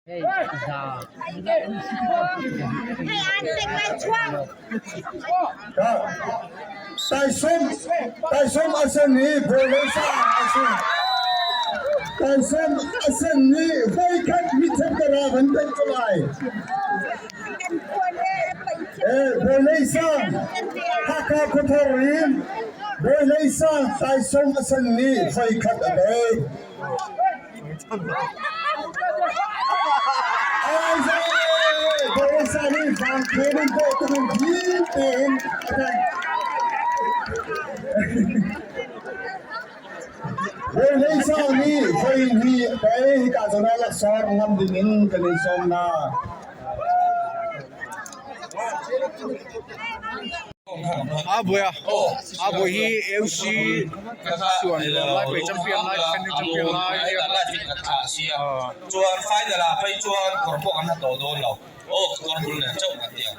Taisawm Taisawm a sen i Bawi sang a si. Taisawm a sen nih voikhat mitthep ka ra van peih ko lai. Eh, Bawi sang Hakha khuathar in Bawi sang Taisawm a sen nih voikhat a tei. Bawi nih voi hnih pei hika zawn ah laksawng ngam ding in kan in sawm hna. A buai a a buai hi AUC chuan lai pei champion lai defending champion lai Chuan final ah phei chuan kawr pawh kan ha tawh dawn lo aw kawr bul nen chauh kan ti ang.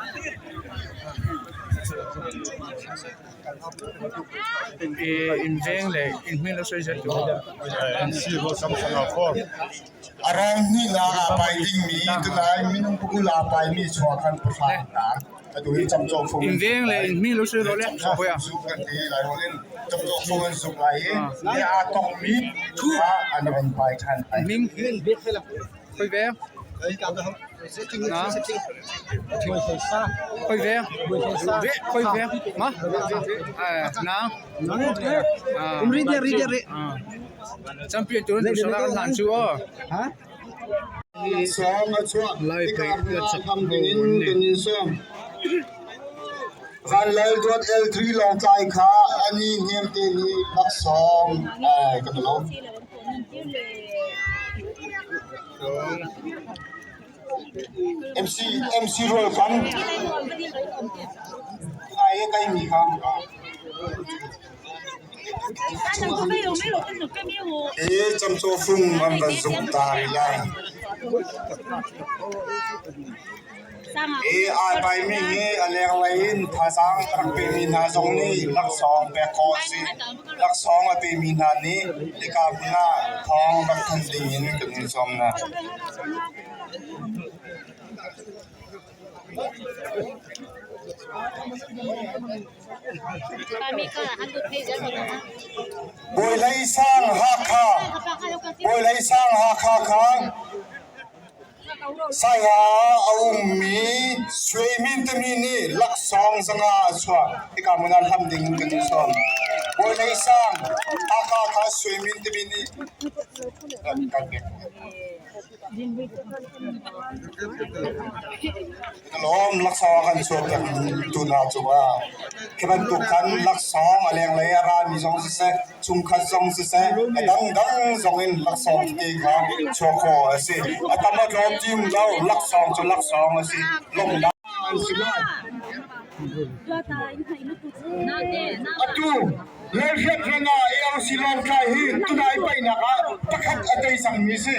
Inveng leh inhming lo sawi zel tur. A rang hnihnak aa pai dingmi tunai minung pakul aa paimi chuah khan pahra an tar. Atu hi camcawh fung in Inveng le inhming lo sawi rawh le. Camcawh fung zuk kan ti lai holh in camcawh fung an zuk lai i ni aa tongmi kha an van pai ṭhan lai. Hming khoi veng na khoi veng khoi veng ma na champion tur an duh sak hlan chu aw. Sawm a chuah Lai tikah pei hmun a ah chak tham ho dingin an ni. kan in sawm. Van Lal Duat L3 Lawngtlai kha ani hniamte nih laksawng ai kan lawm. MC MC Rual kan ai kai mi kha. Hi camcaw fung an van zuk ta rih lai. Hi ai paimi hi a lenglei in thazaang a rak pemi hna zong nih laksawng pek khawh a si. Laksawng a pemi hna nih hika hmun ah thawng rak thanh ding in kan in sawm hna. Bawi Hlei Sang Hakha Bawi Hlei Sang Hakha kha Saiha a ummi Suimin timi nih laksawng zanga a chuah. Hika hmun ah hlam ding in kan i sawm. Bawi Hlei Sang Hakha kha Suimin timi nih kan pek. Lawm laksawng a kan chuahpiak tu hna cungah khi bantuk khan laksawng a lenglei a rami zong siseh, chungkhat zong siseh, a dangdang zong in laksawng tete kha chuah khawh a si. A tam a tlawm ti um lo, laksawng cu laksawng a si. Lawmhnak an si lai. Atu Lalhriathreng ah AOC Lawngtlai hi tunai paihnak ah pakhat a tei cangmi si.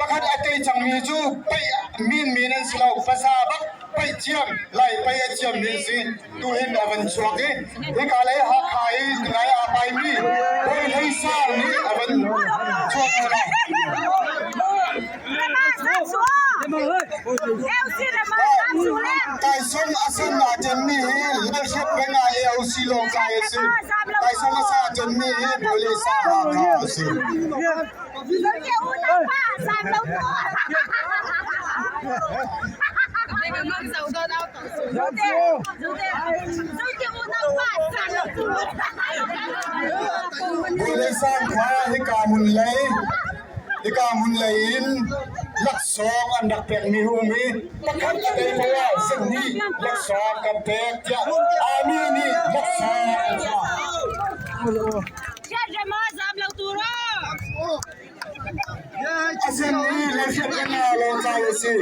Pakhat a tei cangmi cu paih minmin an si lo, pasa bak paih thiam, Lai paih a thiammi an si. Tuhin a van chuak i hika lei Hakha i tunai aa paimi Bawi Hlei Sang nih a van chuak hna lai. Taisawm a sen aa ṭemmi hi Lalhriathreng ah AOC Lawngtlai a si. Taisawm a sa aa ṭemmi hi Bawi Hlei Sang Hakha a si. Vulei sang kha hika hmun lei hika hmun lei in laksawng an rak pekmi um i pakhat a tei poah ah zihnih laksawng kan pek tiah army nih laksawng an thlah. A sen i leihriat in a lawngtlai a si.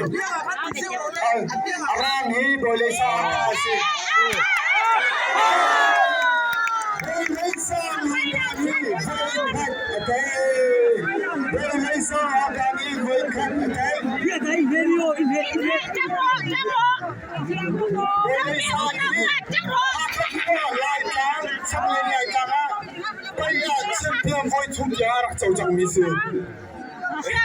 A rang hi bawilei sang a si. Bawilei sang hangkan hi voikhat a tei. Bawilei sang hangkan hi voikhat a tei. Bawilei sang hi Laitlang, Chaklei Laitlang ah Pei ah champion voi thum tiang a rak co cangmi si. Kha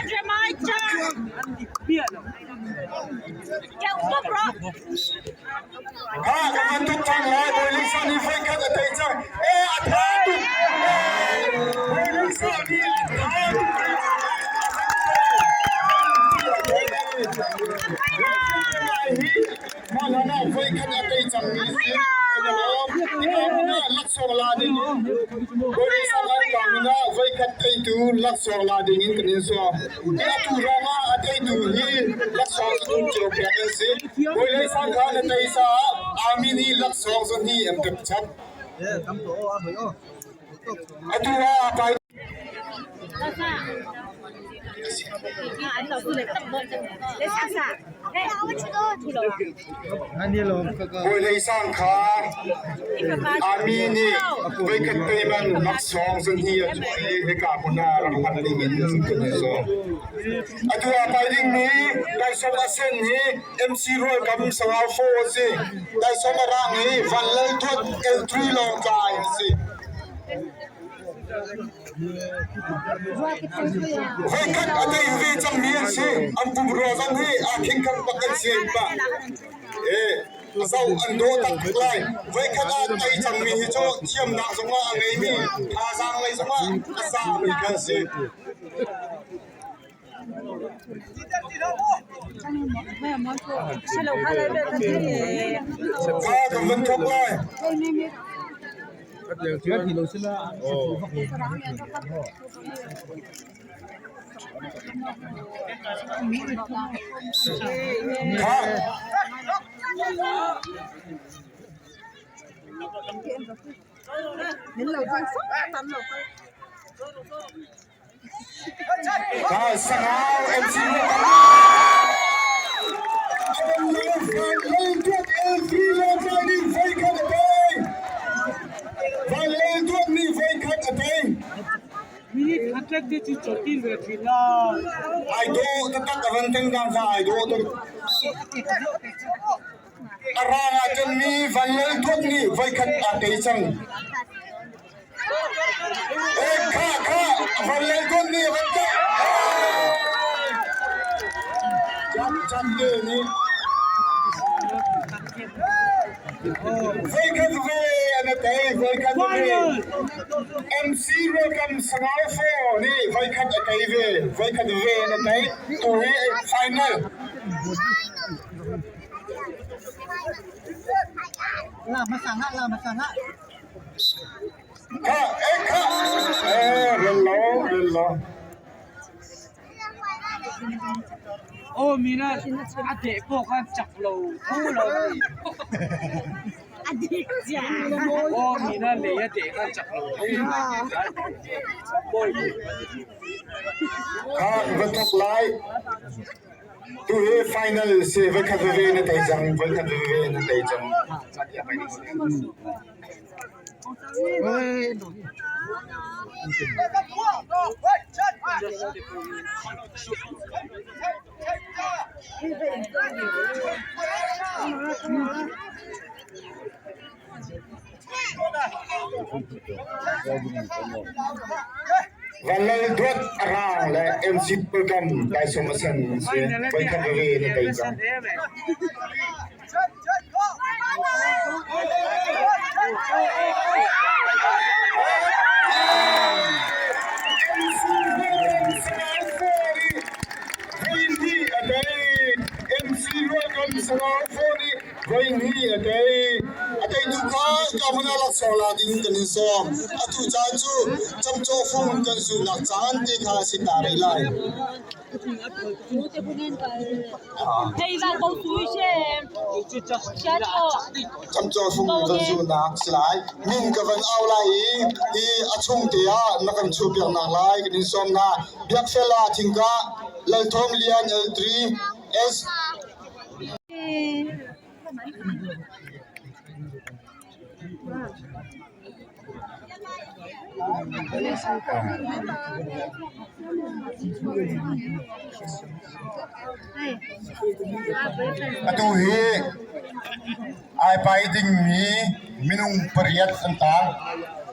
ka van tuk cang lai Bawi Lisa nih voikhat a tei cang. Ee a tha tuk. Bawi Lisa nih a tha tuk. Mah hlan ah voikhat a tei cangmi si. Laksawng la ding in Bawi Lisa kan ah voikhat teitu laksawng la ding in kan in sawm. Hi atu ruang ah a teitu hi laksawng cu cio pek an si. Bawi Lisa kha na tei caah Army nih laksawng zahnih an pek chap. Atu ah a kai Bawi Sang kha Army nih voikhat payment laksawng zahnih a tuah i hika hmun ah rak hman ding in kan i sawm. Atu ah kai dingmi Taisawm a sen hi MC Rualkam Sangau 4 a si. Taisawm a rang hi Van Lal Thuat L3 Lawngtlai a si. Voikhat a tei ve cangmi an si. An pumrua zong hi aa khingkham bak an si. A zoh an dawh taktak lai. Voikhat ah tei cangmi hi cu thiamnak zongah a ngeimi, thazaang lei zongah a zami kha an si. Kha kan van thawk lai. Kha. Kha sangau MC Ai dawh taktak a van teng dang kha ai dawh tuk. A rang ah cun mi van lal thuat nih voikhat aa tei cang. Eh kha kha van lal thuat nih a van kah. Jam jam te nih voikhat ve an a tei voikhat ve. MC Welcome Sangau Fo nih voikhat a tei ve voikhat ve an a tei. Tu hi final. Kha eh kha eh rel lo rel lo. Aw mina a deh pawh khan chak lo tho lo. Aw mina lei a deh khan chak lo tho. Bawi. Kha va thok lai. Tu hi final si voikhat veve na tei cang voikhat veve na tei cang. Vanlal Duat a rang le MC Pulkam Taisawm a sen si voikhat veve na tei cang. Voihnih a tei. A teitu kha ka hmun ah laksawng la ding kan in sawm. Atu caan cu camcawh fung kan zulnak caan te kha a si ta rih lai. Camcawh fung kan zulnak si lai. Min ka van au lai i hi a chung te ah na kan chuahpiaknak lai kan in sawm hna. Biakfela Thingka, Lalthawm Lian L3, S. Atu hi ai pai dingmi minung pariat an tang.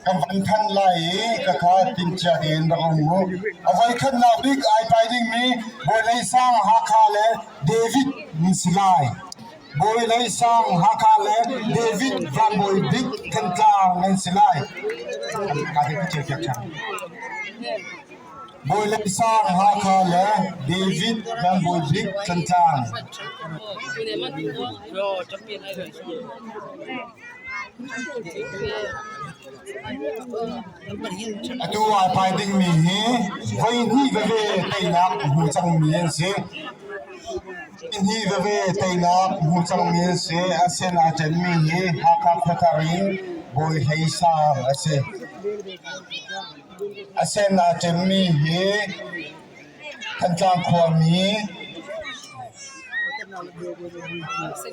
Kan van thanh lai i ka kha timhcia tein rak um u. A voikhatnak bik ai pai dingmi Bawi Hlei Sang Hakha le David nan si lai. Bawi Hlei Sang Hakha le David Van Bawi Bik Thantlang nan si lai. Ka te ka piak ṭhan. Bawi Hlei Sang Hakha le David Van Bawi Bik Thantlang. Atu aa pai dingmi hi voihnih veve teinak hmu cangmi an si. Hnih veve teinak hmu cangmi an si. A sen aa ṭenmi hi Hakha khuathar in Bawi Hlei Sang a si. A sen aa ṭenmi hi Thantlang khuami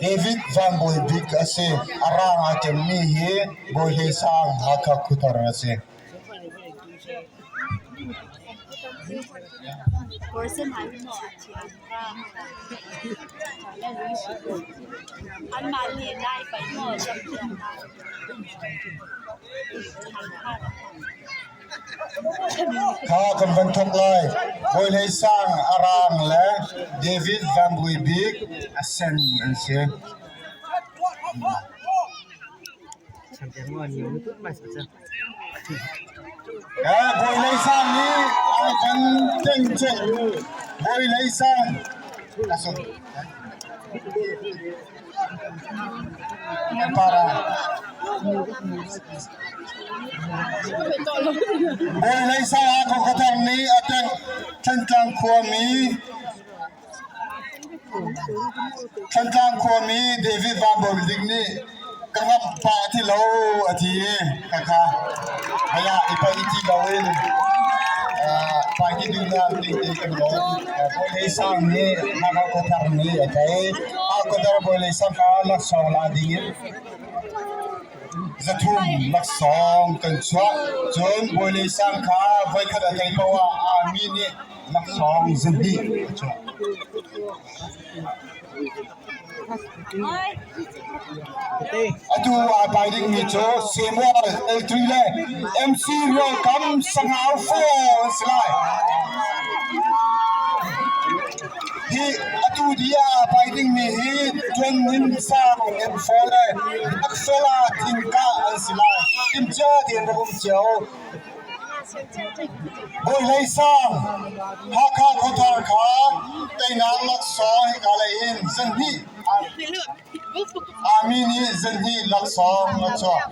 David Van Bawi Bik a si. A rang aa ṭemmi hi Bawi Hlei Sang Hakha khuathar a si. Kha kan van thawk lai. Bawi Hlei Sang a rang le David Van Bui Bik a sen an si. Bawi Hlei Sang nih a kan teng colh. Bawi Hlei Sang a sung. Bawi Hlei Sang ah Kawkathar nih a tengh. Thantlang khuami David Van Bawi Dik nih ka ngamh pah ti lo a ti i khakha hei ah i paih ti loin pai ti duhnak ding ti kan lawm. Bawi Hlei Sang nih Hakha Khuathar nih a tei. Khuathar Bawi Hlei Sang kha laksawng la ding in 300 laksawng kan chuah. Cun Bawi Hlei Sang kha voikhat a tei paoh ah army nih laksawng 200 a chuah. Atu aa pai dingmi cu Samuel L3 le MC Rualkam Sangau 4 an si lai. Hi atu di ah aa pai dingmi hi Tuan Hnin Sang M4 le Biakfela Thingkah an si lai. Timhcia tein rak um cio. Bawi Hlei Sang, Hakha khuathar kha teinak laksawng hika lei in zanhnih Army nih zanhnih laksawng a chuah.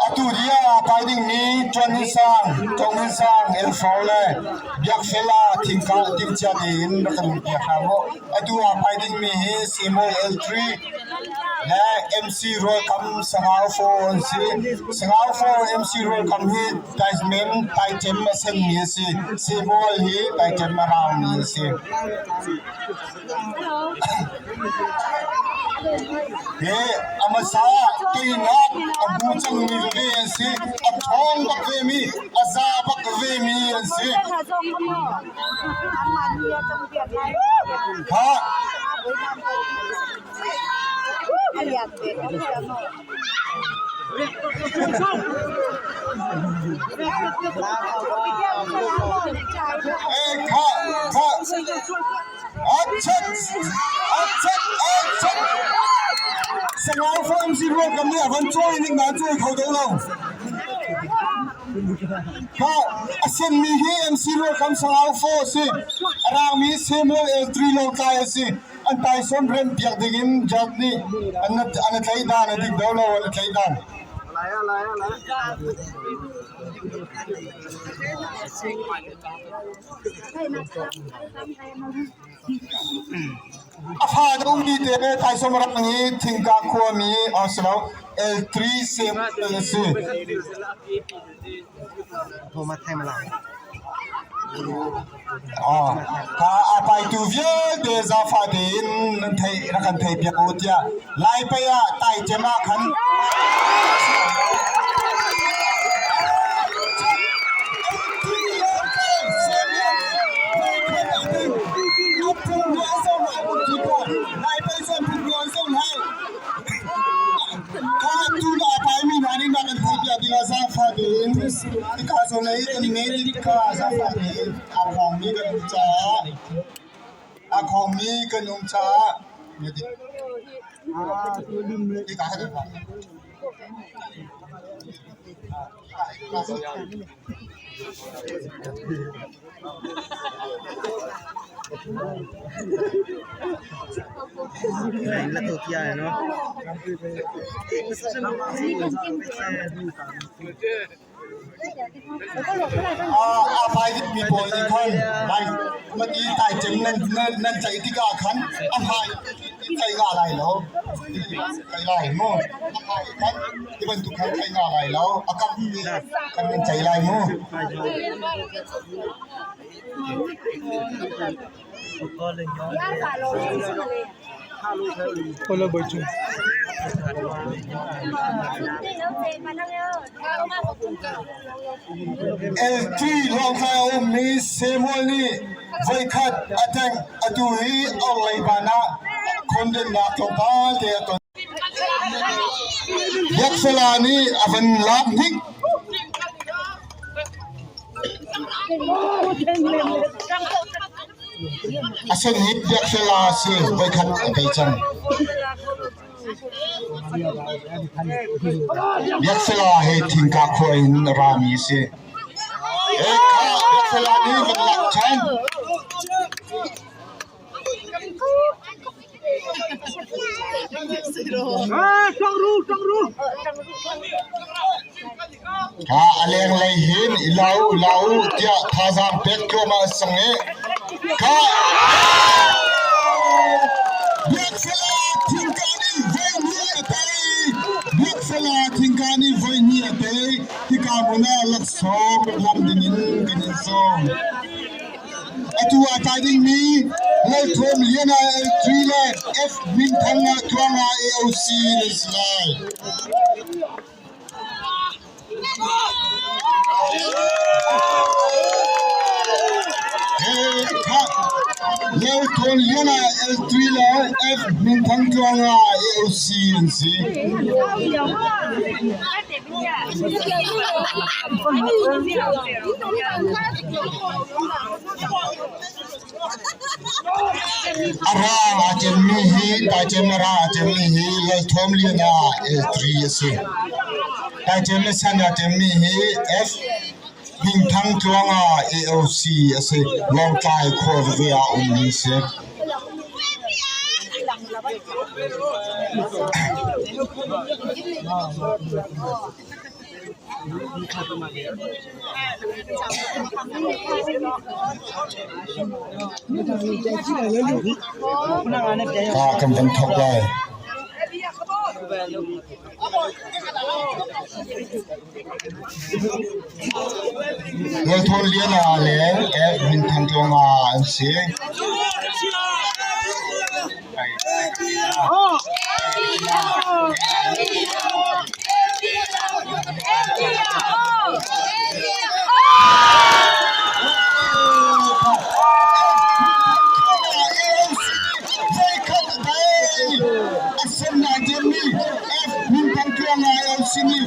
Atu dia aa pai dingmi Ṭuan Hnin Sang, Tong Hnin Sang, Elfo le Biakfela thingkah timhcia tein rak kan piak hna mu. Atu aa pai dingmi hi Samuel L3 le MC Rualkam Sangau 4 an si. Sangau 4 MC Rualkam hi Taismen Taiṭem a senmi a si. Samuel hi Taiṭem a raangmi a si. Hi a hmasa teinak a hmu cangmi veve an si. A ṭhawng bak vemi, a za bak vemi an si. Kha Kha kha Sangau fo MC ruang kam nih a van cawi ning na cawi kho do lo. Kha a senmi hi MC ruang kam sangau fo a si. A rangmi Samuel L3 lo tlai a si. An taisawm rem piak ding in judge nih an an tlaih dan a dik do lo an tlaih dan. A fa deuhmi te le taisawm rang hi Thingka khuami a si lo L3 Samuel a si. Kha a paitu vialte zaangfah tein nan theih rak kan theihpiak u tiah Laipei ah taicem ah khan Kha tu a paimi hna nih na kan theihpiak dingah zaangfah tein hika zawn lei kan ngei kha zaangfah tein aa khawngmi kan um caah aa khawngmi kan um caah Aa phai mi pawl nih khan mati taicem nan ceih tikah khan a hmai ceih nga lai lo ceih lai mu a hmai khan ti bantuk khan ceih nga lai lo a kam kan nan ceih lai mu. LT Lawngtlai a ummi Samuel nih voikhat a tengh. Atu hi orhlei ban ah khondennak tlawmpal te a ton. Biakfela nih a van lak hnik. A sen hi Biakfela a si. Voikhat a tei cang. Biakfela he thingka khua in a rami a si. Kha Biakfela nih van lak ṭhan. Kha a lenglei hin i la u, la u tiah thazaang pek thluahmah a si cang i kha Biakfela thingka nih voihnih a tei. Biakfela thingka nih voihnih a tei. Hika hmun ah laksawng rak hlam dingin kan in sawm. Atu ah tlai dingmi Lalthawm Lian ah L3 le F Minthang ah Tluang ah AOC nan si lai. Lalthawm Lian ah L3 le F Minthang Tluang ah AOC an si. A rang aa ṭemmi hi taicem a rang aa ṭemmi hi Lalthawm Lian ah L3 a si. Taicem le san aa ṭemmi hi F Hmingthang Tluang ah AOC a si. Lawngtlai khua veve ah a ummi a si. Ka kan van thawk lai. Lalthawn Lian ah le F Minthang Tluang ah an si.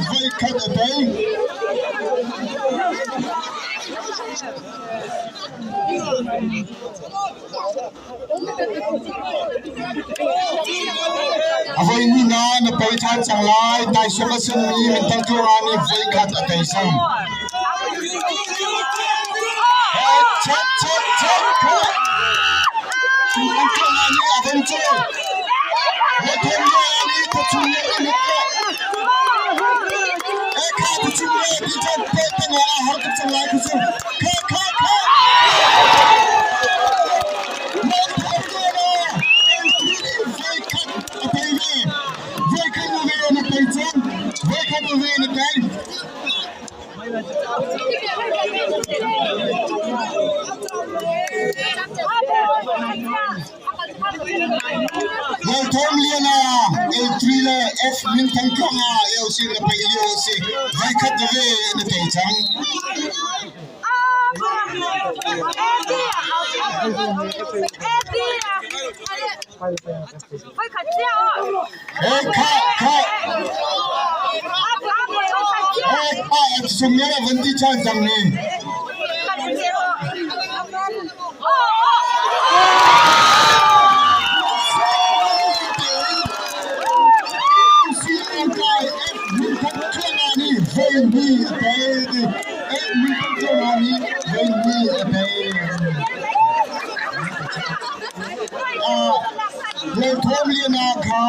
Voikhat a tei. A voihnih na na pei ṭhan cang lai. Taisawm a simi minthang tluanga nih voikhat a tei cang. Chat chat chat kha. Minthang tluanga nih a von cawi. Minthang tluanga nih thachung nih a mit E kha thachung le ti chan pe tengah a har tuk cang lai khu cu. Kha kha kha. Lalthawmliana, L3 le F Minthangtluanga AOC na paih lio a si. Voikhat veve na tei cang. Hey, kha, kha. Hey, kha, sung na van ti chan cang ni. Lalthawmliana kha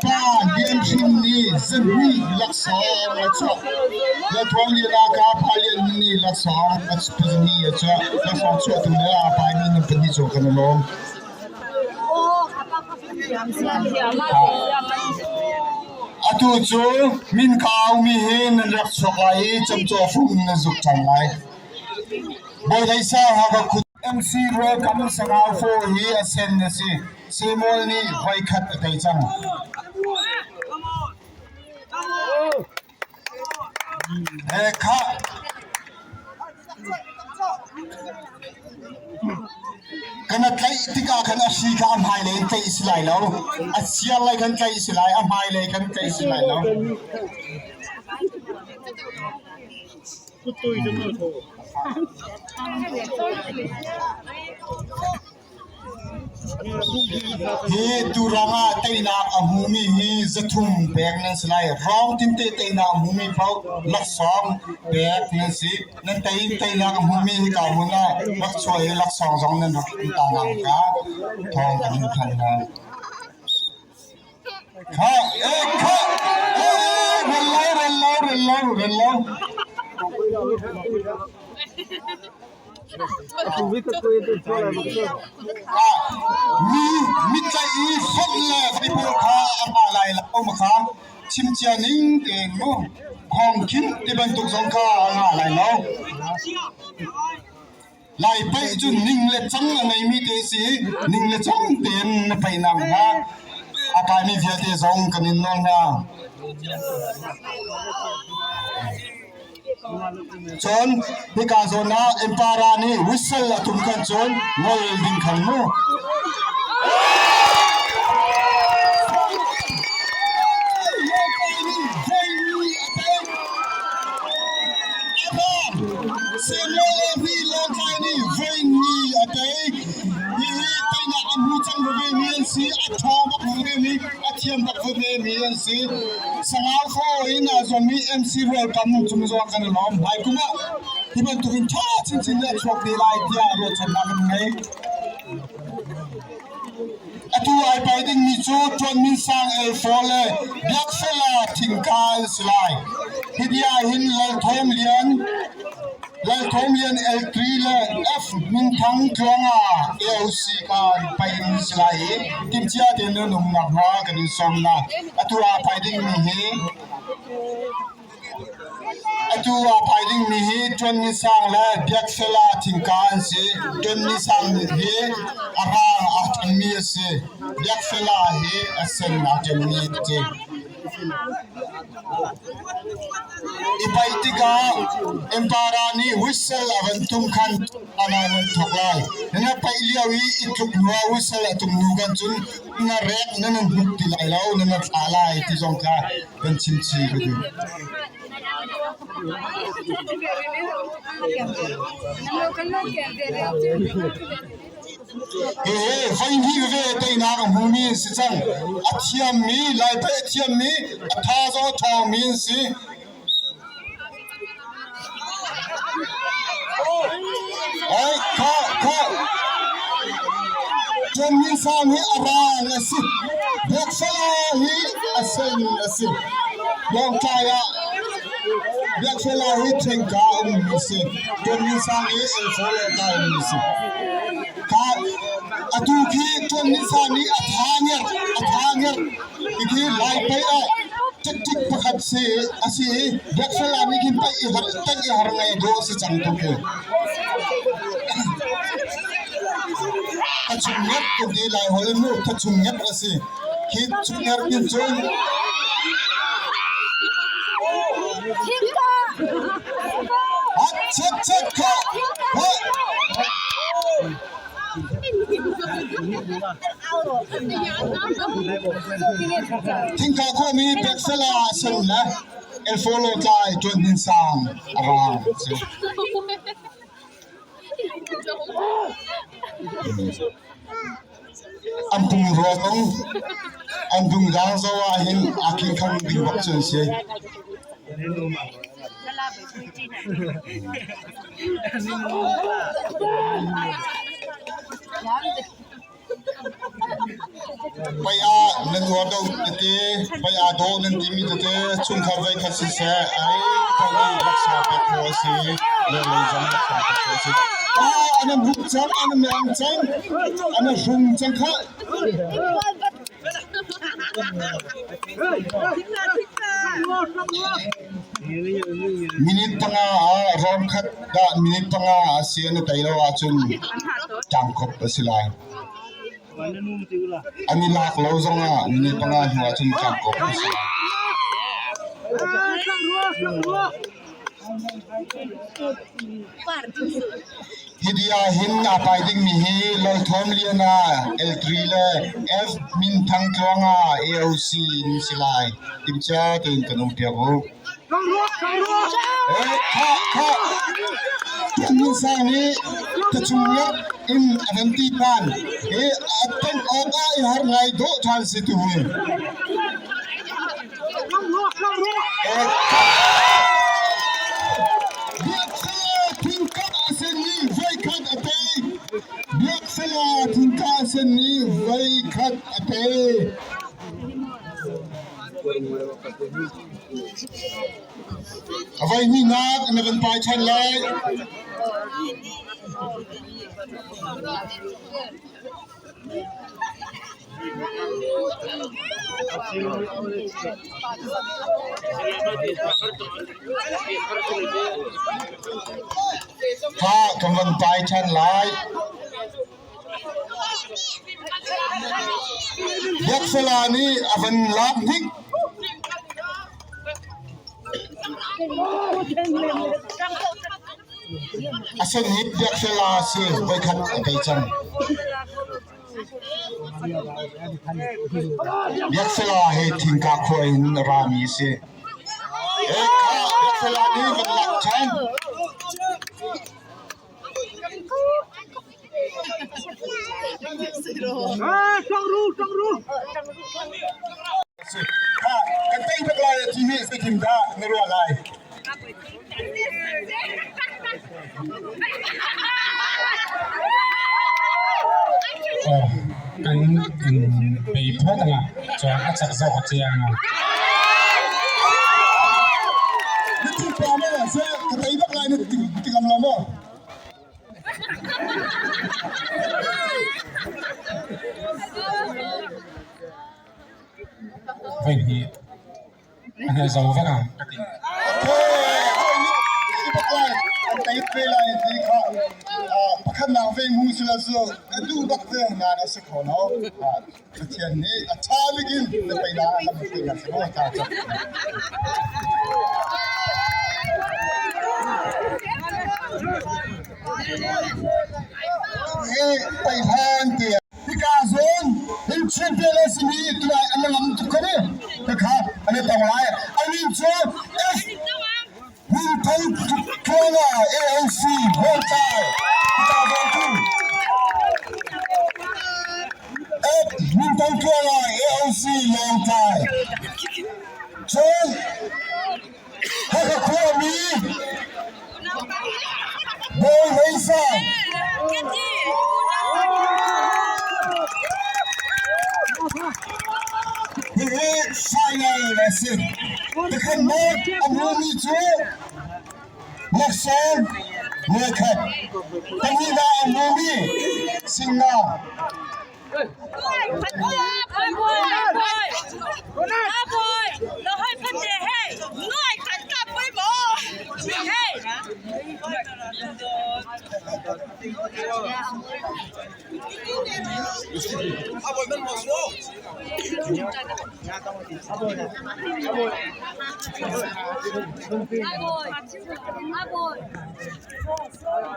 pa Lian Hrin nih zahnih laksawng a chuah. Lalthawmliana kha pa Lian Hrin nih laksawng a zahnih a chuah. Laksawng chuahtu le a paimi nan pahnih cu kan i lawm. Atu cu min ka aumi hi nan rak chuak lai i camcawh fung nan zuk cang lai. Bawileisa Hakha MC Rualkam Sangau Faw hi a sen a si. Samuel nih voikhat a tei cang. He khah. Kan a tlaih tikah khan a hri kha a hmailei in tlaih si lai lo. A siarlei khan tlaih si lai, a hmailei khan tlaih si lai lo. Hi turang ah teinak a hmumi hi 300 pek nan si lai. Rawng tinte teinak a hmumi paoh laksawng pek nan si. Nan tei teinak a hmumi hika hmun ah rak chuah i laksawng zong nan rak ta nakhnga thawng kan in thanh hna. Kha, eh, kha, eh, rel lo, rel lo, rel lo, rel lo. Mi mitlaih i fonh le vaipawl kha a hma lai lo ma kha chim cia ning tein mu khong khin ti bantuk zong kha a ngah lai lo. Lai paih cu ning le cang a ngeimi te si ning le cang tein na paihnak hnga a kaimi vialte zong kan in nawl hna. Cun hika zawn ah Empara nih whistle a tum khan cun ngol ding khan mu. Lawngtlai nih voihnih a tei. Hihi teinak an hmu cang veve mi an si. A ṭhawng bak veve mi, a thiam bak veve mi an si. Sangau khaw in aa zuammi MC Rualkam cung zong kan i lawm. Hmai kum ah hi bantukin ṭha chinchin in a chuak te lai tiah ruahchannak kan ngei. Atu ai pai dingmi cu Ṭuanmin Sang L4 le Biakfela Thingka an si lai. Hi bia hin Lalthawm Lian, Lalthawm Lian L3 le F Minthang Tluanga AOC kha an pai in si lai i timhcia tein nan um nakhnga kan in sawm hna. Atu aa pai dingmi hi Atu aa phai dingmi hi Ṭuanmi Sang le Biakfela Thingka an si. Ṭuanmi Sang hi a rang aa ṭanmi a si. Biakfela hi a sen aa ṭanmi a si. I paih tikah Empara nih whistle a van tum khan ana nan thawk lai. Na paih lio i i tluk hnu ah whistle a tum hnu kan cun na rek nan in hnuk ti lai lo, nan thla lai ti zong kha kan chim chih ka duh. Hihi voihnih veve teinak a hmumi an si cang. A thiammi, Laipaih a thiammi, a thazaang a ṭhawngmi an si. Ai, kha, kha. Ṭuanmi sang hi a rang a si. Biakfala hi a sen a si. Lawngtlai ah Biakfala hi ṭhengka a ummi a si. Ṭuanmi sang hi Elfo Lawngtlai ummi a si. Kha, atu khi ṭuanmi sang nih a tha ngerh, a tha ngerh. Hikhi Laipaih ah. Tactic pakhat si a si i Blackfella nih khin paih i har tanh i har ngai dawh a si cang tuk hi. Thachung nget kan ti lai holh in mu thachung nget a si. Khi chung nget nin cun Hat chet chet kha ha. Thingka khuami Peksala sen le Elfolo tlai Ṭuan Hnin Sang a raang a si. An pung rua zong an dungdang zo ahhin aa khingkhang ding bak cu an si. Pei ah nan uar do tete, pei aa dawh nan timi tete chungkhar voikhat siseh ai pei laksa pek khawh a si, lenglei zong laksa pek khawh a si. Ah, an huk cang, an meng cang, an hrung cang khah. Minute panga ah round khat dah minute panga a si an i tei lo ahcun ṭangkop a si lai. An i lak lo zongah minute panga hnu ahcun ṭangkop a si lai. Hi bia hin aa pai dingmi hi Lolthawm Lian ah L3 le F Minthang Tluang ah AOC in si lai. Timhcia tein kan um piak u. Eh, kha, kha. Tuan sang nih tachung lak in a van ti than. Hi a teng awk ah i har ngai dawh than si tu hi. Biaksala thingka a senmi voikhat a tei. A voihnihnak na van pai ṭhan lai. Kha kan van pai ṭhan lai. Biakfela nih a van lak hnik. A sen hi Biakfela a si, voikhat a tei cang. Biakfela hi Thingka khua in a rami a si. Eh, kha Biakfela nih van lak ṭhan. Kha, kan tei bak lai ti hi zeitin dah na ruah lai? Kan in bei phawt anga chuan a chak zawk a chiang a. Na ti pa maw seh ka tei bak lai na ti ngam lo maw? Voi hnih A hne zo vek ang ka ti. Pakhatnak ve mu sila cu ka duh bak ve nan a si kho lo. Pathian nih a ṭha bik in na pei na kan pei na si maw ta cak. Hi pei hlan ti Hika zawn hin champion a simi tunai an ngam tuk kho ni. Khakha an i tong lai. Amin cu F Hung Tho Tluanga AOC Lawngtlai hika zawn cu F Hung Tho Tluanga AOC Lawngtlai. Cun Hakha khuami Bawi Hlei Sang Hihi final a si. Tikhan vote a hmumi cu laksawng voikhat, pahnihnak a hmumi singa.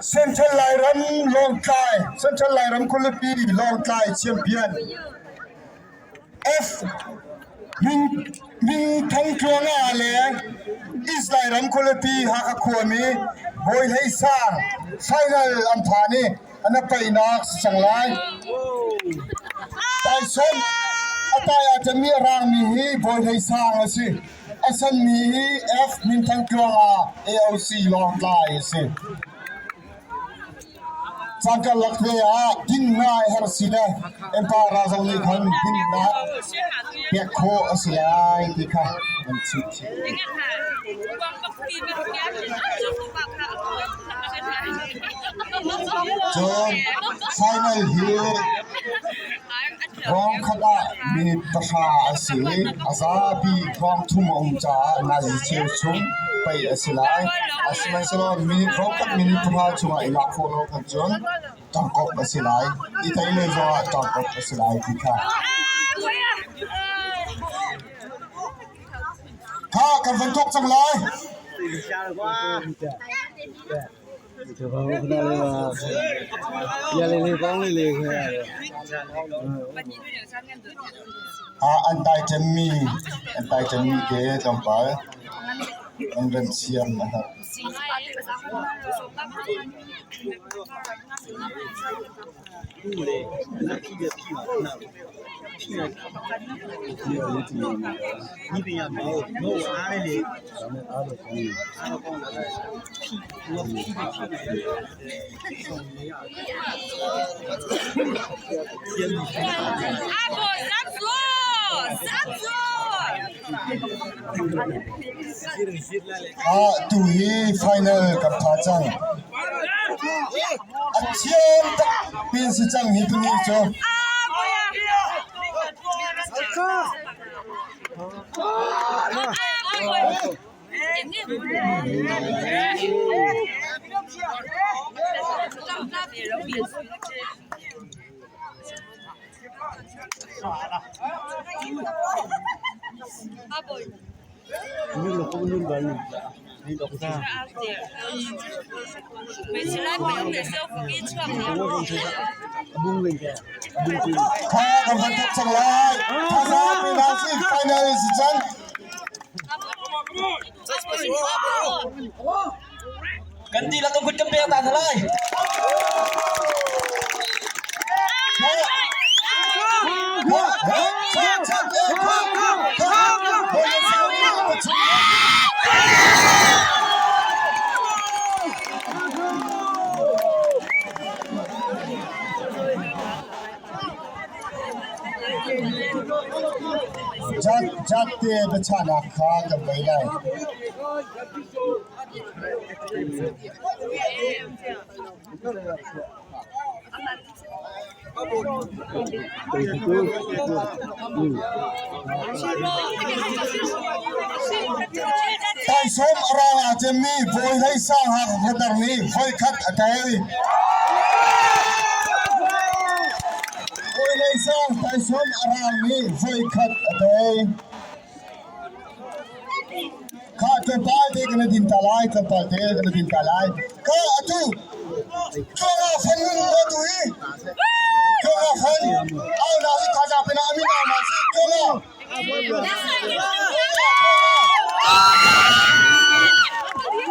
Central Lairam Lawngtlai Central Lairam khualipi Lawngtlai champion F Min Thang Tluanga le East Lairam khualipi Hakha khuami Bawi Hlei Sang final an phan i an paihnak si cang lai. Taisawm a tai aa cemmi a rangmi hi Bawi Hlei Sang a si. A senmi hi F Minthang Tluanga AOC Lawngtlai a si. Cangkarlak ve ah dinnak a herh si le Empire zong nih khan dinnak pek khawh a si lai ti kha an chim chih. Cun final hi Rawng khat ah minute pahra a si i a zapi rawng thum a um caah nazi cheu chung pei a si lai. Sihmanhsehlaw minute rawng khat minute pahra chungah i lak khawh lo khan cun tangkawp a si lai. I tei le zongah tangkawp a si lai ti kha. Kha kan van thawk cang lai. An tai ṭemmi an tai ṭemmi te tlawmpal an rem siam a herh. Tu hi final kan pha cang. A thiam tak pin si cang hi tuni cu. Kha kan van thok cang lai. Thazaang pe hna sih final si cang. Kan dihlak kan kut kan pek ta hna lai. Jat te biachahnak kha kan ngei lai. Taisawm a rang aa cemmi Bawi Hlei Sang Hakha khuathar nih voikhat a tei. Bawi Hlei Sang taisawm a rang nih voikhat a tei. Kha tlawmpal te kan din ta lai, tlawmpal te kan din ta lai. Kha atu Tluanga fan nun ko tu hi. Tluanga fan au na si thazaang pe na amin au na si Tluanga.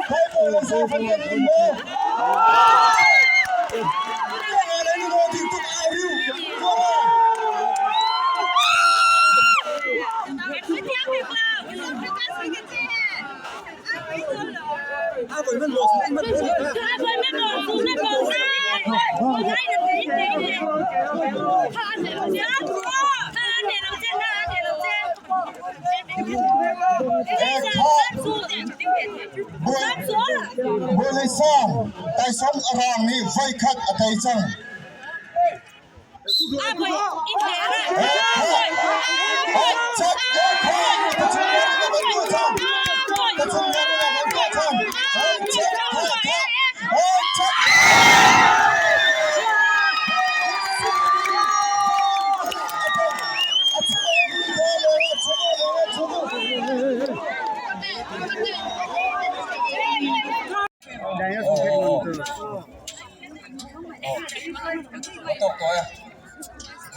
Khai po le sa fan kan in mo. Tluanga le ni mo ding tuk au riu. Tluanga. Bawi Sang, Taisawm a rang nih voikhat a tei cang.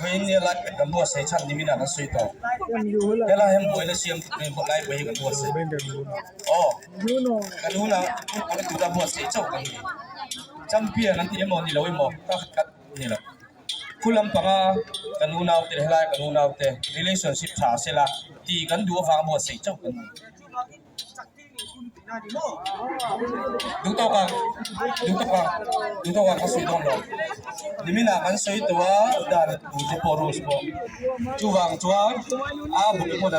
Vawiin nia lai pek kan buatsaih chhan nimin ah kan sawi tawh. Helai hian buaina siam lai pawh hi kan buatsaih. Aw, kan hunah kan tura buatsaih chauh kan ni. Champion an ti emaw ni lo emaw ka khat ni lo. Khu lampanga kan unaute leh helai kan unaute relationship tha sela tih kan duh avang buatsaih chauh kan ni. Duh tawk ang, duh tawk ang, duh tawk ang ka sawi dawn lo. Nimin ah kan sawi tawh a dan tur te pawh rules pawh. Chuvang chuan a bul pawh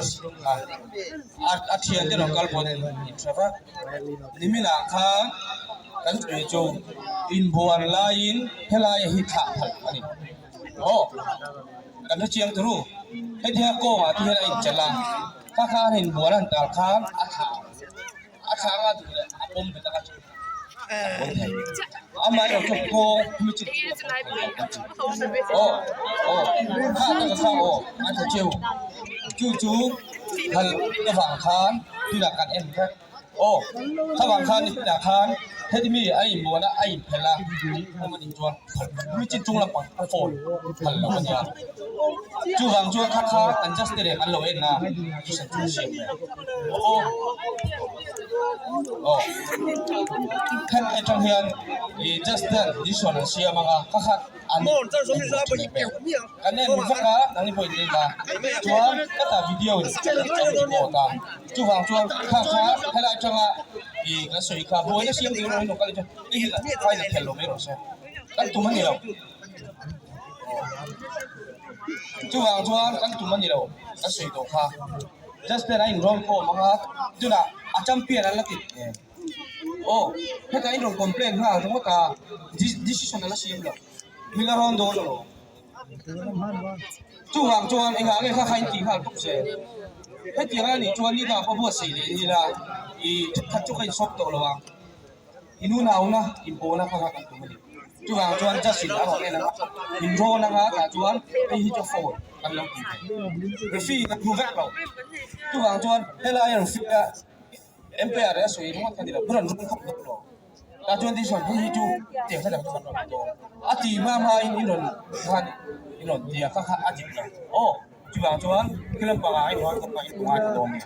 a a thian te rawn kal pawh in hre vak. Nimin ah khan kan sawi chu inbuan laiin helai hi thlah phalh a ni. Aw kan hre chiang turu. Hetiang kawngah te hian a inchelh a. Kha kha an inbual an tal khan a thla a thla anga duh leh a pawm bet anga chu a pawm thei. Amaherawh chu kawng mi chu aw aw kha taka kha aw a tha cheu chu chu hal avang khan tunah kan en vek. Aw, khavang khan ni hmunah khan heti mi a inbuan a, a inphelh a, awm a nih chuan mi chin chung lampang a phone phal lo a nia. Chuvang chuan kha kha an just te reng an lo en a, tuition chu siam ve. Aw, aw, khat atang hian i just ten decision an siam ang a, kha kha an Kan en vak a, nangni pawh in en a, chuan ka ta video in a record a, chuvang chuan kha kha helai atanga ih kan sawi kha buaina siam tur erawh in rawn kal chuan hei hi final khelh lo mai rawh se, kan tum a ni lo, chuvang chuan kan tum a ni lo kan sawi tawh kha, just ten a in rawn khawm ang a, tunah a champion an la ti. Aw hetah in rawn complain nghal ringawt a, decision a la siam lo. Min a rawn dawn lo. Chuvang chuan engah nge kha kha in tih nghal bawk che? Hetiang a nih chuan ni dang pawh buatsaih leh ni la, i thenkhat chu ka insawp tawh lo ang. I nunauna inpawhna kha kha kan tum a ni. Chuvang chuan judge in a rawn en ang a, min rawn ang a, tah chuan hei hi chu foul kan lo ti ve. Referee in a hmu vek lo. Chuvang chuan helai referee a Empire a sawi ringawt kha ni lo, rawn rum khawp bawk lo. Tah chuan decision hei hi chu tiang kha dang chu kan rawn ti dawn. A ti hma hma in in rawn khan in rawn ti a kha kha a dik lo. Aw chuvang chuan khi lampangah a inrual khawp a in ngai ta dawn nia.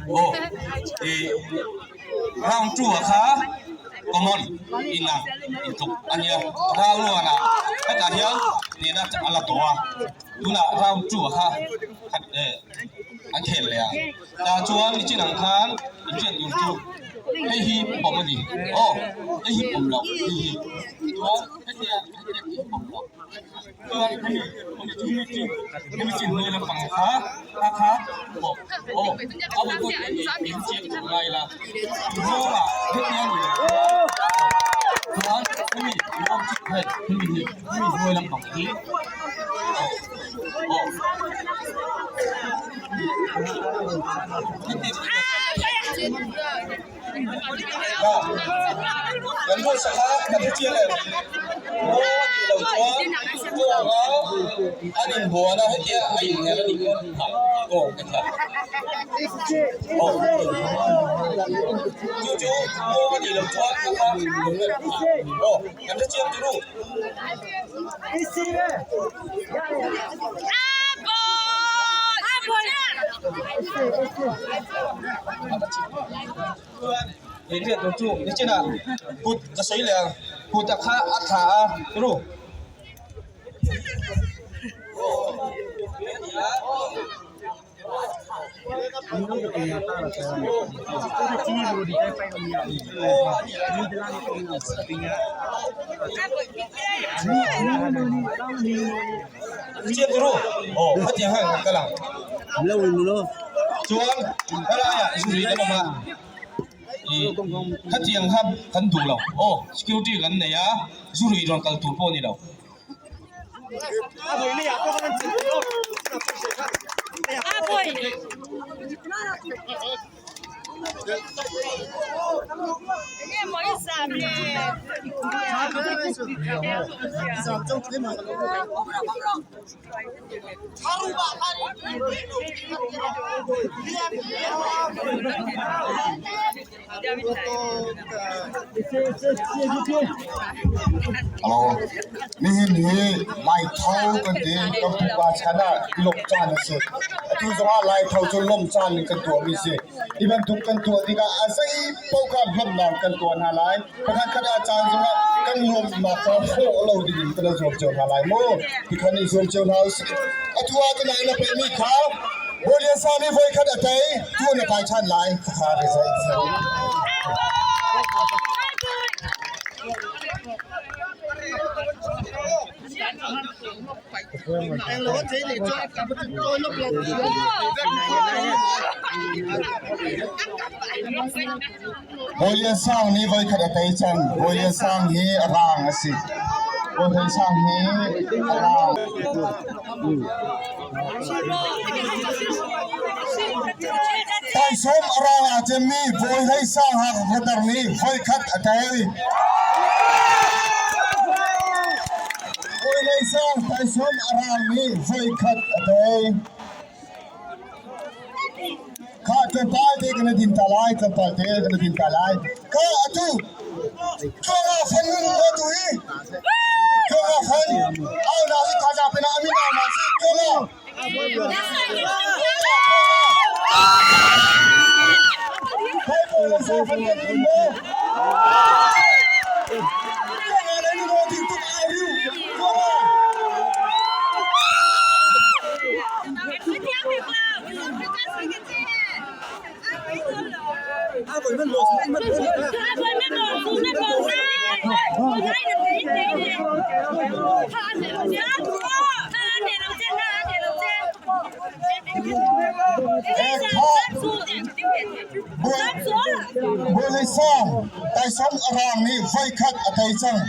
Aw ih round 2 ah kha common in a intluk a nia round 1 ah hetah hian nena a la tawh a tunah round 2 ah kha khat eh an khel leh a tah chuan nichin ang khan inhriat tur chu hei hi pawm a ni aw hei hi pawm loh hei hi chuan hetiang hetiang hi pawm loh. Chuan hemi hemi chu hemi chin hnuai lampang kha a kha aw aw a bu pawh in chiang tur ngai la zawngah hetiang ni chuan hemi ruam chin hei hemi hi hemi hnuai lampang hi aw aw Kan hmasa kha kan hre chiang em? Ngaw a nih loh chuan kawnga an inbuan a, hetia a inher a nih pawn phah kawng te kha. Aw chu chu ngaw a nih loh chuan kha kha aw kan hre chiang turu. Chuan he riat tur chu nichinah kut ka sawi leh ang kut a kha a thla a turu. Chuan helaiah zui kan awm a, ih khatiang kha kan duh lo aw security kan nei a zu rui rawn kal tur pawh a ni lo. Hello. Nihin hi Laitho kan ti. Kan pupa chan ah lawmh caan a si. Atu zongah Laitho cu lawmh caan in kan tuahmi si. Hi bantuk kan tuah tikah a zei paoh kha lawmhnak kan tuah hna lai. Pakhat khat ah caan zongah kan nuamhnak kha hrawh lo dingin kan i zuam cio hna lai mu. Tikhan i zuam cio hna usih. Atu ah tunai na peihmi kha Bawi Sa nih voikhat a tei, tu na kai ṭhan lai. Khakha result. Bawi Lian Sang nih voikhat a tei cang. Bawi Lian Sang hi a rang a si. Bawi Lian Sang hi a rang. Taisawm a rang aa cemmi Bawi Hlei Sang Hakha Khuatar nih voikhat a tei. Bawi Hlei Sang taisawm a rang nih voikhat a tei. Kha tlawmpal te kan din ta lai, tlawmpal te kan din ta lai. Kha atu Cuanga fan nun ko tu hi. Cuanga fan au na si thaza pe na amin au na si cuanga. Khai po le sa fan kan in mo. Cuanga le nu no ting tuk au riu. Cuanga. Bawi Sang Taisawm a rang nih voikhat a tei cang.